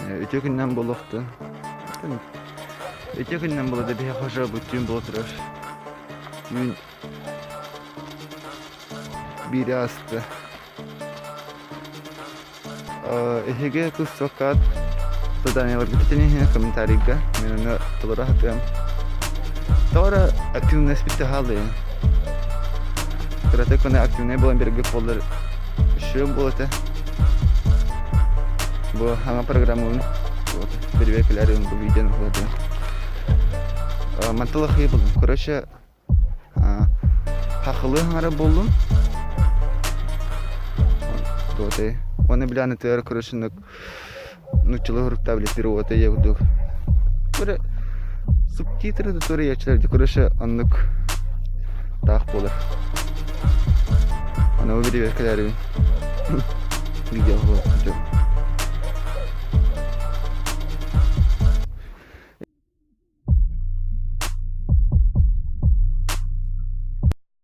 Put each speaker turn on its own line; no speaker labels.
Үтүө күнүнэн буолуохтун. Үтүө күнүнэн буола да биһиэхэ уже бүттүүн буола турар. Түүн биири ааста. Эһиги кыстыккат заданиеларгытын иһин комментарийга мин ону толоро сатыам. Тоҕо эрэ активность бүттэ хаалыйын. Кыратык гына активнай буолан биэрэргит буоллар үчүгэй буолуо этэ. Бу саҥа программабын вот бирибиэркэлээри бу видеону уһулатыам. Мантан лахыы буллум. Короче, хахылыы хаҥара буоллум. Туотай. Уонна били анытыгар короче нууччалыы суруктаах били перевода ийэ курдук. Бары субтитры да туруйааччылар дии короче оннук таах буолар. Аны бу бирибиэркэлээрибин видео.